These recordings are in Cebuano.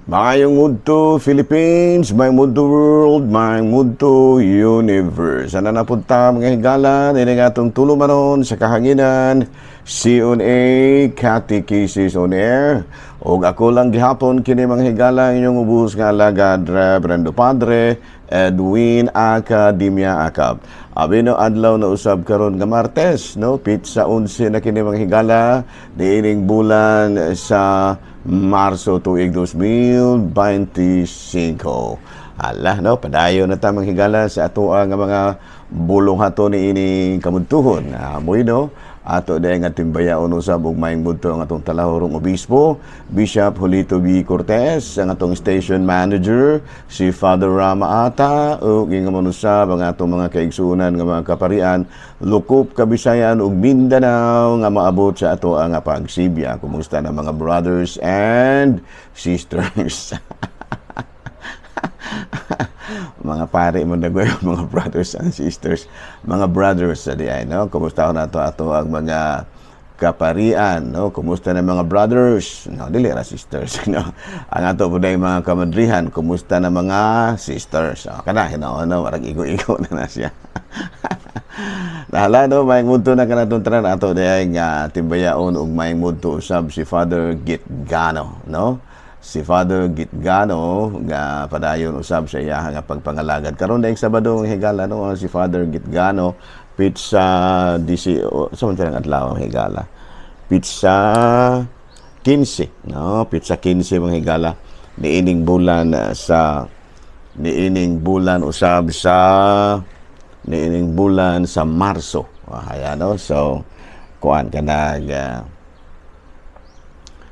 Maayong udto, Philippines, maayong udto, world, maayong udto, universe. Ana na punta, mga higala, ini nga atong tulumanon sa kahanginan, C&A Catechesis on Air. Og ako lang gihapon kini, mga higala, inyong ubos nga alagad, Reverendo Padre Edwin Academia Acab. Abi no, adlaw na usab karon nga Martes, no? Petsa 11 na kini, mga higala, niining bulan sa Marso, tuig 2025. Ala, no, padayon na ta, mga higala, sa ato nga mga bulong hato ni ining kamuntuhon. Amoy no, ato dahil nga timbayaon usab ug maayong budto ang atong talahurong obispo, Bishop Julito B. Cortez, ang atong station manager, si Father Rama Ata, ug ingon usab ang atong mga kaigsuonan nga mga kaparian, lukop Kabisayan ug Mindanao nga maabot sa ato ang pagsibya. Kumusta na, mga brothers and sisters? Mga pare mo na, mga brothers and sisters, mga brothers sa diay, no? Kumusta na ato ato ang mga kaparian, no? Kumusta na, mga brothers, no? Dili ra sisters, no? Ang ato po na mga kamadrihan, kumusta na, mga sisters? Oh, kana hinaon, no? Marag igo-igo na na siya. Nahala no, maayong udto na kanatong tanan. Ato diay nga timbayaon ug maayong udto usab si Father Gitgano, no? Si Father Gitgano nga padayon usab sa iya nga pagpangalagad karon dayong Sabado, ang higala, no? Si Father Gitgano, petsa DC sa man ang adlaw, ang higala, petsa 15, no? Petsa 15, mga higala, niining bulan usab sa niining bulan sa Marso. Ah, no? So kuan kanag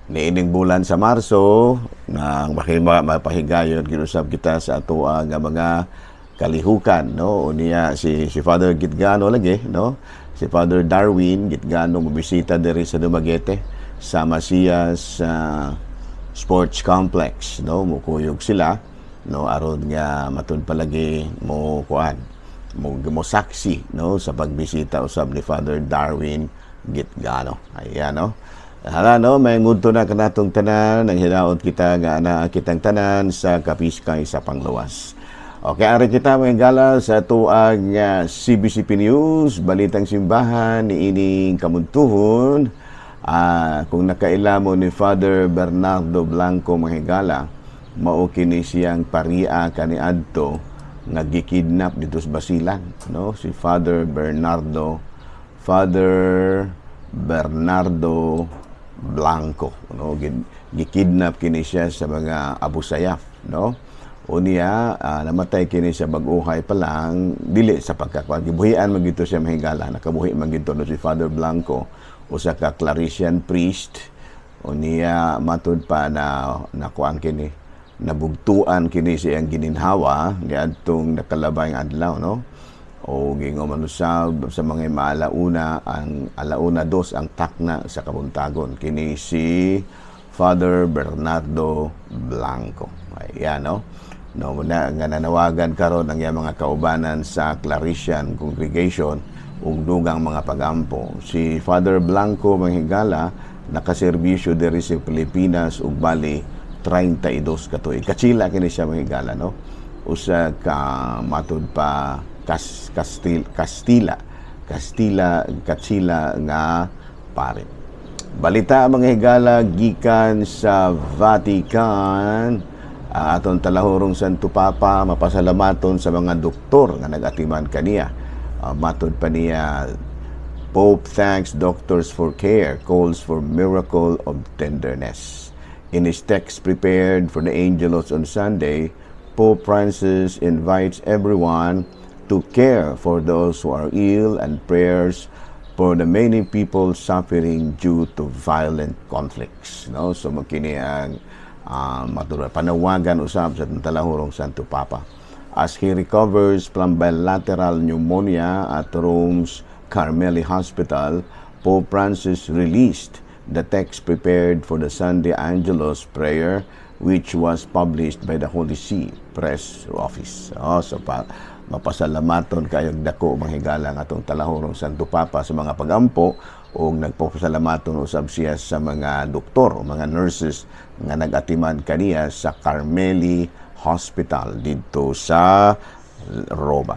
niining bulan sa Marso nang makima mapahigayon ginusab kita sa atoa nga mga kalihukan, no? Unya si si Father Gitgano lagi, no? Si Father Darwin Gitgano mobisita diri sa Dumaguete sa Masias Sports Complex, no? Mukuyog sila, no, aron nga matud palagi mo kuan mo mo saksi, no, sa pagbisita usab ni Father Darwin Gitgano. Ayan, no? Hala no, maayong udto na kanatong tanan, nang hinaot kita nga ana kitang tanan sa kapiskay sa pangluwas. Okay, ari kita, mga higala, sa atuang CBCP News, Balitang Simbahan ni ining kamuntuhon. Kung nakaila mo ni Father Bernardo Blanco, mga higala, mao kini siyang paria kaniadto nga gikidnap dito sa Basilan, no? Si Father Bernardo Blanco, no? Gikidnap kini siya sa mga Abu Sayyaf, no? Unya namatay kini siya bag-uhay pa lang, dili sa pagkakuan, gibuhian man gito siya, mahigala, nakabuhi man gito, no? Si Father Blanco, usa ka Claretian priest. Unya matud pa na nakuan kini, nabugtuan kini siyang gininhawa niadtong nakalabay nga adlaw, no? O gingon man usab sa mga maalauna, ang 2:00 ang takna sa kabuntagon kini si Father Bernardo Blanco. Ayan, no? No, muna nga nanawagan karon ang iyang mga kaubanan sa Claretian Congregation ug dugang mga pagampo. Si Father Blanco, mga higala, nakaserbisyo diri sa Pilipinas ug bali 32 ka tuig. Katsila kini siya, mga higala, no? Usa ka matud pa Kastila Katsila nga pare. Balita, mga higala, gikan sa Vatican, atong talahurong Santo Papa mapasalamaton sa mga doktor nga nag-atiman kaniya. Matod pa niya, Pope thanks doctors for care, calls for miracle of tenderness. In his text prepared for the Angelus on Sunday, Pope Francis invites everyone to care for those who are ill and prayers for the many people suffering due to violent conflicts. No? So makini ang panawagan usab sa talahurong Santo Papa. As he recovers from bilateral pneumonia at Rome's Carmeli Hospital, Pope Francis released the text prepared for the Sunday Angelus prayer, which was published by the Holy See Press Office. Oh, so pa, Mapasalamaton kayong dako, mga higala, ang atong talahorong Santo Papa sa mga pagampo o nagpapasalamaton usab siya sa mga doktor o mga nurses nga nag-atiman kaniya sa Carmeli Hospital didto sa Roma.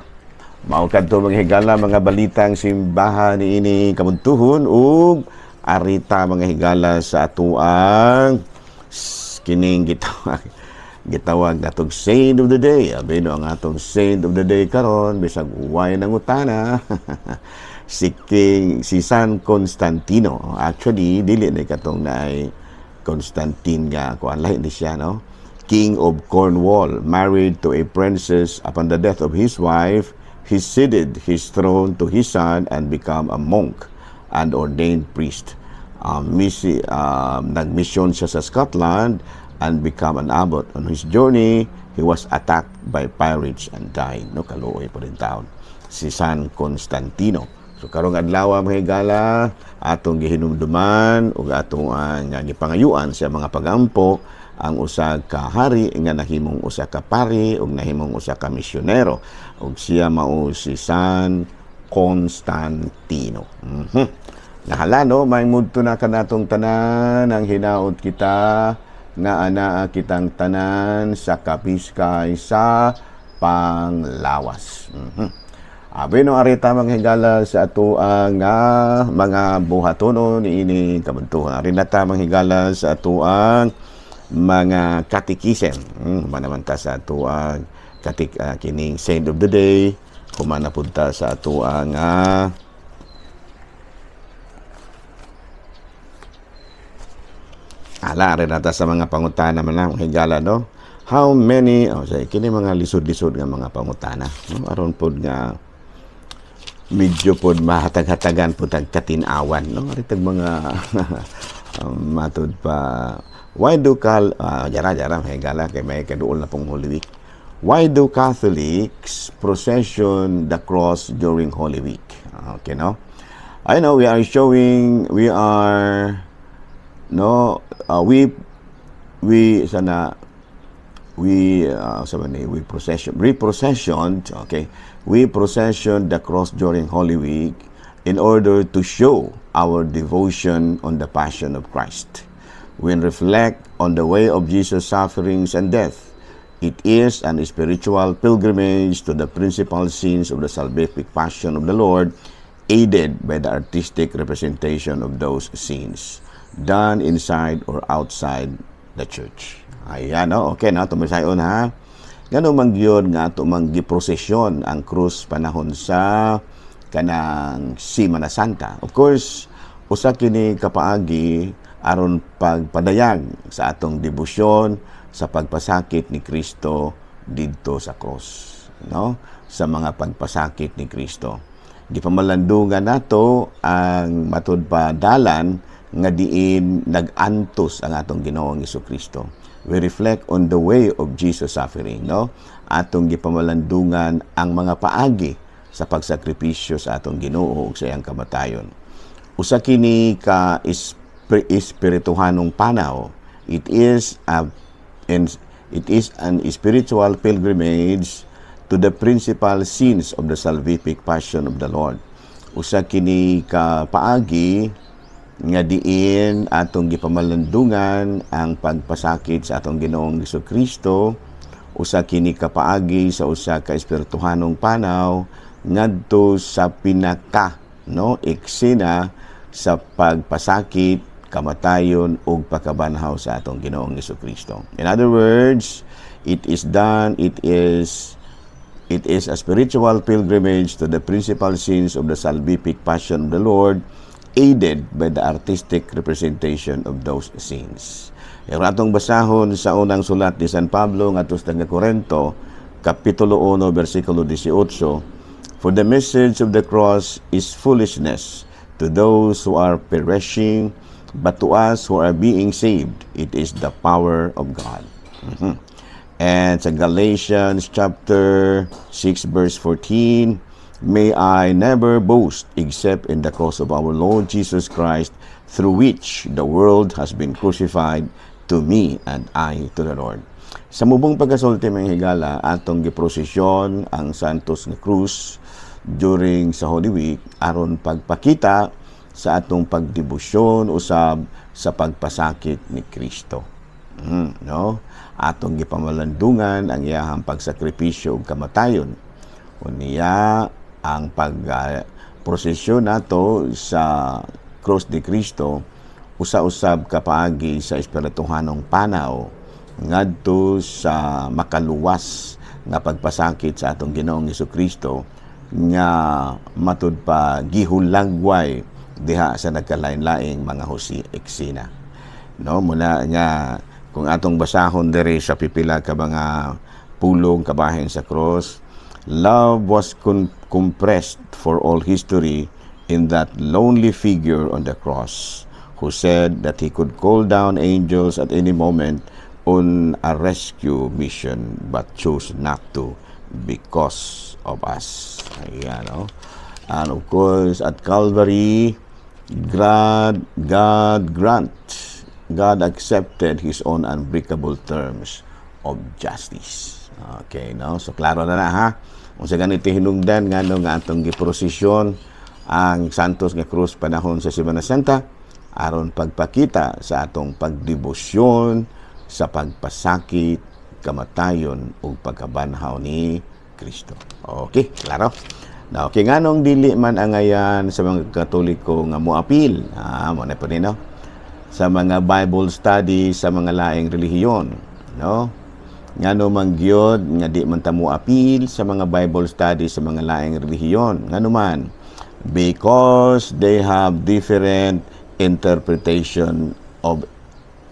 Mao kadto, mga higala, mga balitang simbahan niini kabuntuhon ug arita, mga higala, sa atuang kining gitawag natong Saint of the Day. Abi no, ang atong Saint of the Day karon, bisag way nangutana, si King, si San Constantino. Actually, dili na katong naay Constantine nga kuan, lahi ni siya, no? King of Cornwall, married to a princess. Upon the death of his wife, he ceded his throne to his son and become a monk and ordained priest. Nagmisyon siya sa Scotland and become an abbot. On his journey, he was attacked by pirates and died. No, kaluoy pa rin taon. Si San Constantino. So karong adlaw, mga higala, atong gihinumduman ug atong gipangayuan sa mga pagampo ang usa ka hari nga nahimong usa ka pari ug nahimong usa ka misyonero, ug siya mao si San Constantino. Nahala no, may mudto na kanatong tanan ang hinaot kita nga anaa kitang tanan sa kapiskay sa panglawas. Abi no, arita, mga higala, sa ato ang mga buhatonon niini kabuntuhan. Ari na ta, mga higala, sa ato ang mga katikisem. Human ta sa ato ang kining Saint of the Day. Human na pud ta sa ato ang ala, ari na ta sa mga pangutana man na, mga higala, no? How many, oh, say, kini mga lisod-lisod nga mga pangutana, no? Aron pod nga medyo pod mahatag-hatagan pod tag katinawan, no? Ari tag mga matud pa, why do cal jara jara, mga higala, kay may kaduol na pong Holy Week. Why do Catholics procession the cross during Holy Week? Okay, no? I know we are showing, we are, no, we sana we sa ni we procession, we procession, okay, we procession the cross during Holy Week in order to show our devotion on the passion of Christ. We reflect on the way of Jesus' sufferings and death. It is an spiritual pilgrimage to the principal scenes of the salvific passion of the Lord, aided by the artistic representation of those scenes, done inside or outside the church. Ayan, no? Okay, no? Tumisayon, ha? Ngano man gyud nga ato mang giprosesyon ang krus panahon sa kanang Semana Santa? Of course, usa kini kapaagi aron pagpadayag sa atong debosyon sa pagpasakit ni Kristo didto sa cross, no? Sa mga pagpasakit ni Kristo. Gipamalandungan nato ang matud pa dalan nga diin nag-antos ang atong Ginoong Kristo. We reflect on the way of Jesus' suffering, no? Atong gipamalandungan ang mga paagi sa pagsakripisyo sa atong Ginoo ug sa iyang kamatayon. Usa kini ka espirituhanong panaw. It is an spiritual pilgrimage to the principal scenes of the salvific passion of the Lord. Usa kini ka paagi nga diin atong gipamalandungan ang pagpasakit sa atong Ginoong Kristo. Usa kini ka paagi sa usa ka espirituhanong panaw ngadto sa pinaka, no, eksena sa pagpasakit, kamatayon ug pagkabanhaw sa atong Ginoong Kristo. In other words, it is done, it is a spiritual pilgrimage to the principal scenes of the salvific passion of the Lord, aided by the artistic representation of those scenes. Yung atong basahon sa unang sulat ni San Pablo ngadto sa taga Korento, Kapitulo 1, versikulo 18, "For the message of the cross is foolishness to those who are perishing, but to us who are being saved, it is the power of God." And sa Galatians chapter 6 verse 14, "May I never boast except in the cross of our Lord Jesus Christ, through which the world has been crucified to me and I to the Lord." Sa mubong pagkasulti, mga higala, atong giprosesyon ang Santos nga Krus during sa Holy Week aron pagpakita sa atong pagdebosyon usab sa pagpasakit ni Kristo. No? Atong gipamalandungan ang iyahang pagsakripisyo ug kamatayon. Unya ang pag prosesyon nato sa Cross de Cristo usa-usab kapaagi sa espirituhanong panaw ngadto sa makaluwas nga pagpasakit sa atong Ginoong Kristo nga matud pa gihulagway diha sa nagkalain-laing mga husi eksena. No, muna nga kung atong basahon diri sa pipila ka mga pulong kabahin sa cross, love was compressed for all history in that lonely figure on the cross who said that he could call down angels at any moment on a rescue mission but chose not to because of us. Ayan, no? And of course, at Calvary, God accepted His own unbreakable terms of justice. Okay, no? So, klaro na na, ha? Kung sa ganito hinungdan, nga, no, nga atong giprosesyon ang Santos nga Krus panahon sa Semana Santa, aron pagpakita sa atong pagdebosyon sa pagpasakit, kamatayon ug pagkabanhaw ni Kristo. Okay, klaro? Na okay, nganong dili man angayan sa mga Katoliko nga moapil, mo na pa no? Sa mga Bible study sa mga laing relihiyon, no? Ngano man gyud nga di man ta moapil sa mga Bible study sa mga laing relihiyon? Ngano man? Because they have different interpretation of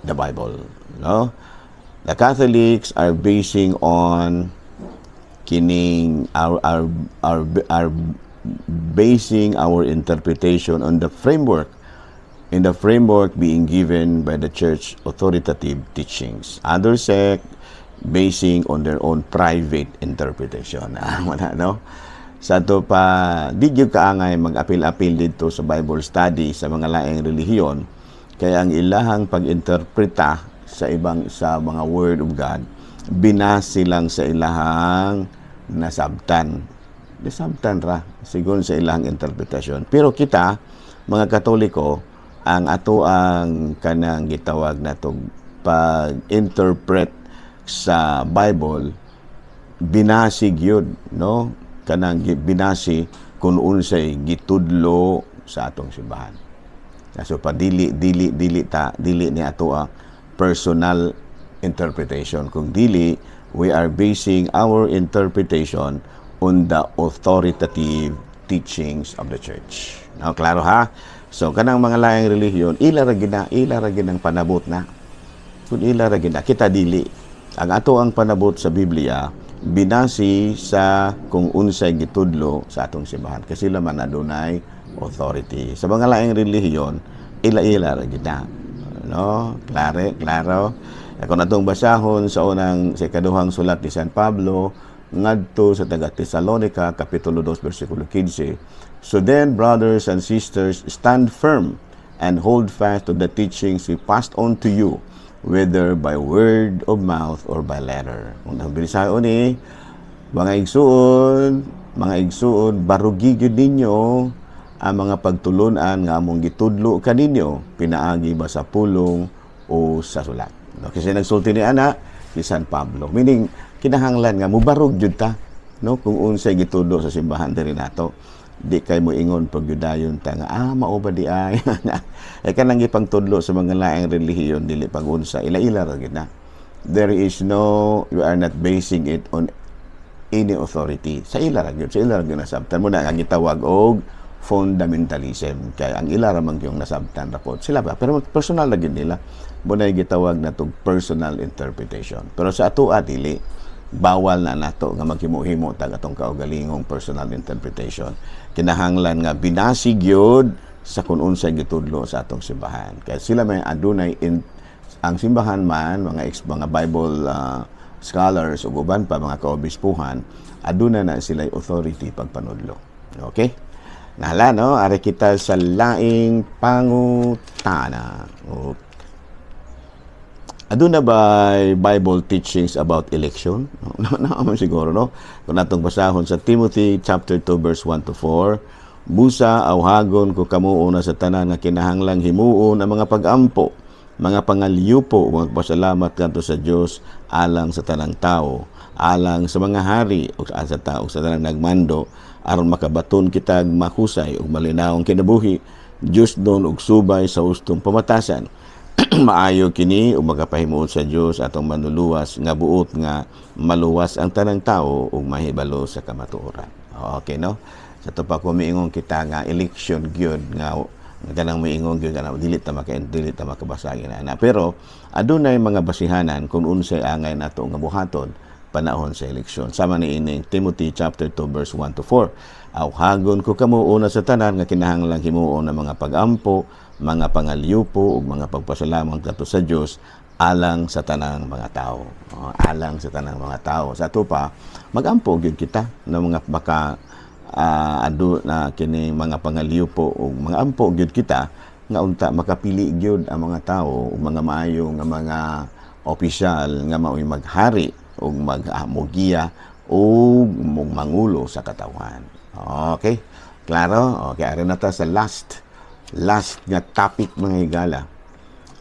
the Bible, no? The Catholics are basing on kining our are basing our interpretation on the framework in the framework being given by the church authoritative teachings. Other sect basing on their own private interpretation. Wala, no? Sa ato pa, di gyud kaangay mag-apil-apil dito sa Bible study sa mga laing relihiyon kay ang ilahang pag-interpreta sa ibang sa mga word of God binase lang sa ilahang nasabtan. Nasabtan ra sigon sa ilahang interpretasyon. Pero kita mga Katoliko, ang ato ang kanang gitawag natong pag-interpret sa Bible binasi gyud, no, kanang binasi kung unsay gitudlo sa atong simbahan. So pa dili dili dili ta dili ni ato personal interpretation, kung dili we are basing our interpretation on the authoritative teachings of the church. Now, klaro ha? So kanang mga laing relihiyon, ila ra gid na, ila ra gid ang panabot na. Kung ila ra gid na, kita dili. Ang ato ang panabot sa Biblia binasi sa kung unsay gitudlo sa atong simbahan kasi sila man adunay authority. Sa mga laing relihiyon, ila-ila ra gid na. No? Klare, klaro. Kung atong basahon sa unang sa ikaduhang sulat ni San Pablo ngadto sa taga Tesalonica, kapitulo 2, bersikulo 15. "So then, brothers and sisters, stand firm and hold fast to the teachings we passed on to you, whether by word of mouth or by letter." Kung ang bilisaon ni mga igsuon, barugi gyud ninyo ang mga pagtulunan nga among gitudlo kaninyo pinaagi ba sa pulong o sa sulat. No, kasi nagsulti ni ana si San Pablo. Meaning kinahanglan nga mubarog jud ta, no, kung unsay gitudlo sa simbahan diri nato. Di kay mo ingon pag yudayon ta nga mao ba di ay ay kanang gipangtudlo sa mga laing relihiyon, dili pag-unsa, ila-ila ra gid na. There is no you are not basing it on any authority. Sa ila ra gyud, sa ila ra gyud nasabtan mo na nga gitawag og fundamentalism kay ang ila ra man yung nasabtan ra pod sila ba, pero personal ra gyud nila mo na gitawag na tog personal interpretation. Pero sa ato dili, bawal na nato nga maghimo-himo tag atong kaugalingong personal interpretation. Kinahanglan nga binasi gyud sa kung unsay gitudlo sa atong simbahan kay sila may adunay ang simbahan man mga ex, mga Bible scholars ug uban pa mga kaobispuhan, aduna na sila authority pagpanudlo. Okay? Nahala, no? Ari kita sa laing pangutana. Okay. Aduna ba Bible teachings about election? No, no, siguro, no? Kung natong basahon sa Timothy chapter 2 verse 1 to 4, "Busa awhagon ko kamo una sa tanan nga kinahanglang himuon ang mga pagampo, mga pangalyupo, mga pasalamat ngadto sa Dios alang sa tanang tao, alang sa mga hari ug sa tao, sa tanang nagmando, aron makabaton kitag mahusay ug malinawong kinabuhi, Diosnon ug subay sa hustong pamatasan. Maayo kini ug makapahimuot sa Dios atong Manluluwas nga buot nga maluwas ang tanang tao ug mahibalo sa kamatuoran." Okay, no? Sa ato pa, kung miingon kita nga election gyud nga kanang miingon gyud nga dili ta makabasagi na, pero adunay mga basihanan kung unsay angay nato nga buhaton panahon sa eleksyon, sama ni ining Timothy chapter 2 verse 1 to 4. "Awhagon ko kamo una sa tanan nga kinahanglang himuon ang mga pagampo, mga pangalyupo ug mga pagpasalamat kadto sa Dios alang sa tanang mga tao." Oh, alang sa tanang mga tao. Sa ato pa, magampo gyud kita ng mga maka adu na kini mga pangalyupo ug mga ampo gyud kita nga unta makapili gyud ang mga tao ug mga maayo nga mga opisyal nga mao'y maghari ug magmugiya ug mangulo sa katawhan. Okay? Klaro? Okay, ari na ta sa last last nga topic, mga higala.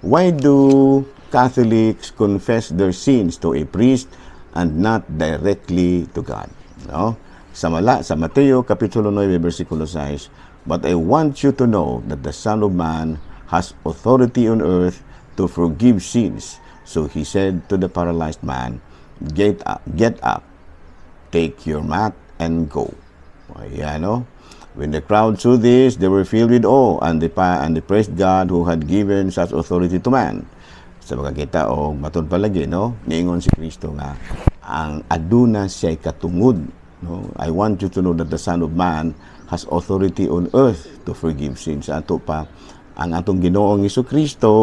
Why do Catholics confess their sins to a priest and not directly to God? No? Sa Mateo kapitulo 9 bersikulo 6, "But I want you to know that the Son of Man has authority on earth to forgive sins." So he said to the paralyzed man, "Get up, get up, take your mat and go." Ayan, no? When the crowd saw this, they were filled with awe and they praised God who had given such authority to man. Sa makakita o matud palagi, no? Niingon si Kristo nga ang aduna siya katungod, no? "I want you to know that the Son of Man has authority on earth to forgive sins." Ato pa, ang atong Ginoong Kristo,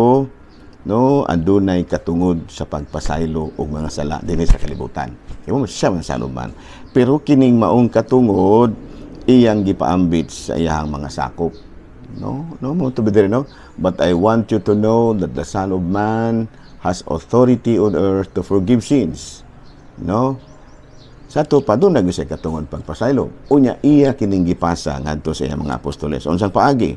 no, adunay katungod sa pagpasaylo og mga sala dinhi sa kalibutan. Imo siya man Son of Man. Pero kining maong katungod iyang gipaambit sa iyang mga sakop. No, mo to be there, no? "But I want you to know that the Son of Man has authority on earth to forgive sins." No? Sa ato pa, duna gyud siya katungod pagpasaylo. Unya iya kining gipasa ngadto sa iyang mga apostoles. Unsang paagi?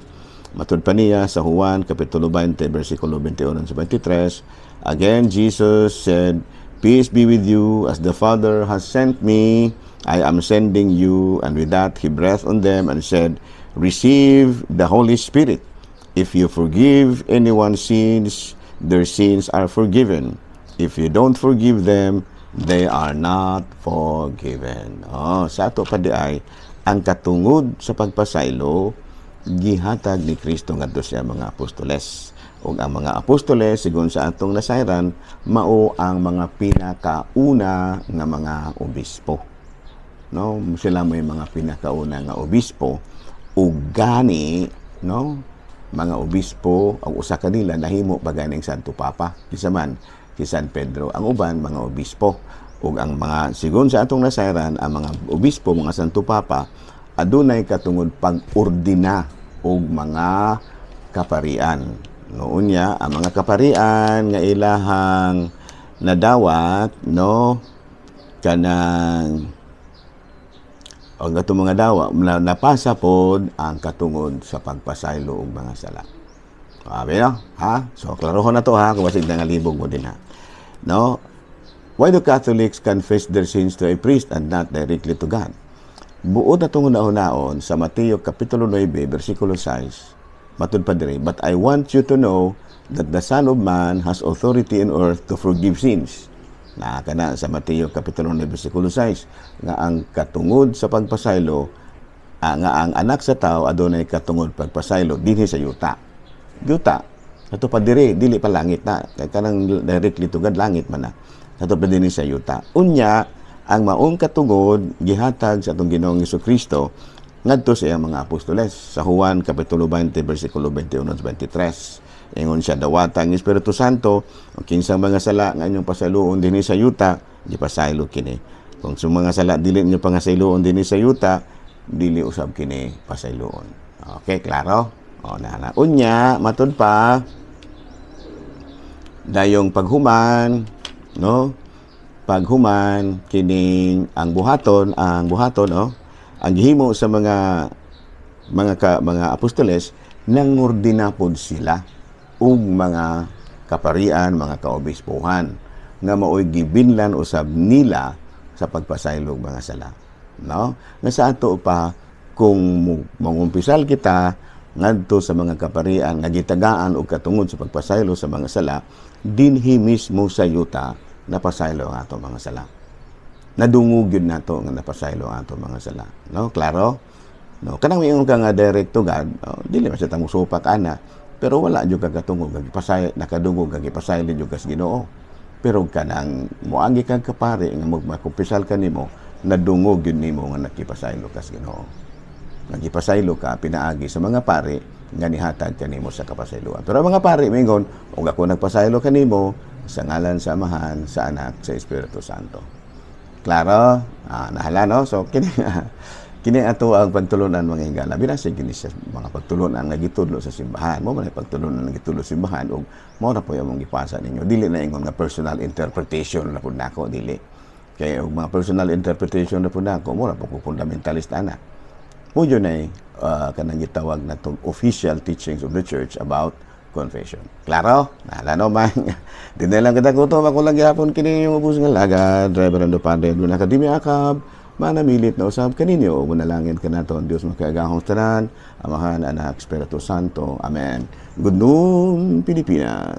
Matud pa niya sa Juan kapitulo 20 bersikulo 21 sa 23, again Jesus said, "Peace be with you. As the Father has sent me, I am sending you." And with that, he breathed on them and said, "Receive the Holy Spirit. If you forgive anyone's sins, their sins are forgiven. If you don't forgive them, they are not forgiven." Oh, sa ato pa di ay, ang katungod sa pagpasaylo gihatag ni Kristo ngadto sa mga apostoles. Ug ang mga apostoles, sigon sa atong nasayran, mao ang mga pinakauna nga mga obispo. No, sila may mga pinakauna nga obispo ug gani, no, mga obispo ang usa kanila nahimo pa ganing Santo Papa, kinsa man? Si San Pedro. Ang uban mga obispo, ug ang mga, sigon sa atong nasayran, ang mga obispo, mga Santo Papa, adunay katungod pag-ordina og mga kaparian. No, unya ang mga kaparian nga ilahang nadawat, no, kanang ang atong mga dawa na, napasa pod ang katungod sa pagpasaylo og mga sala. Sabi, no? Ha? So, klarohon na to ha, kung basig nangalibog mo din ha. No? Why do Catholics confess their sins to a priest and not directly to God? Buot atong hunahunaon sa Mateo Kapitulo 9, versikulo 6, matud pa diri, "But I want you to know that the Son of Man has authority in earth to forgive sins." Na kana sa Mateo Kapitulo 9, versikulo 6, nga ang katungod sa pagpasaylo, nga ang anak sa tao adunay katungod pagpasaylo dinhi sa yuta. Yuta. Ato pa diri, dili pa langit na. Kay kanang directly to God, langit man na. Ato pa dinhi sa yuta. Unya, ang maong katungod gihatag sa atong Ginoong Kristo ngadto sa iyang mga apostoles sa Juan kapitulo 20 bersikulo 21 23. Ingon siya, "Dawata ang Espiritu Santo, ang kinsang mga sala nga inyong pasayloon dinhi sa yuta, gipasaylo kini. Kung sa mga sala dili ninyo pangasayloon dinhi sa yuta, dili usab kini pasayloon." Okay, klaro? O na na. Unya, matud pa, Dayong paghuman, no? Paghuman kining ang buhaton, no? Ang gihimo sa mga apostoles, nangordina pod sila og mga kaparian, mga kaobispuhan nga maoy gibinlan usab nila sa pagpasaylo og mga sala. No? Nga sa ato pa, kung mangumpisal kita ngadto sa mga kaparian nga gitagaan og katungod sa pagpasaylo sa mga sala, dinhi mismo sa yuta napasaylo ang ato mga sala. Nadungog yun nato nga napasaylo ang ato mga sala. No? Klaro? No, kanang miingon ka nga direct to God, oh, dili man siya ta musupak ana, pero wala jud ka katungog nga gipasay, nakadungog nga gipasaylo jud ka sa Ginoo. Pero kanang moagi kag kapari nga magmakumpisal ka nimo, nadungog yun nimo nga nakipasaylo ka sa Ginoo. Nagipasaylo ka pinaagi sa mga pari nga nihatag kanimo sa kapasayloan. Pero ang mga pari mingon, "Ug ako nagpasaylo kanimo sa ngalan sa Amahan, sa Anak, sa Espiritu Santo." Klaro? Ah, nahala, no? So kini kini ato ang pagtulunan, mga higala. Labi na sa kini sa mga pagtulunan nga gitudlo sa simbahan. Mo man ay pagtulunan nga gitudlo sa simbahan ug mao ra po yung gipasa ninyo. Dili na ingon nga personal interpretation na pud nako, dili. Kay og mga personal interpretation na pud nako, mo ra po ko fundamentalist ana. Mo yun ay kanang gitawag na tong official teachings of the church about confession. Klaro? Nahala, no man. Di na lang kita gutom. Ako lang gyapon kini yung ubos nga lagad. Reverendo Padre Edwin Academia Akab. Manamilit na usab kaninyo. Manalangin kanato ang Diyos makagagahom tanan. Amahan, Anak, Espiritu Santo. Amen. Good noon, Pilipinas.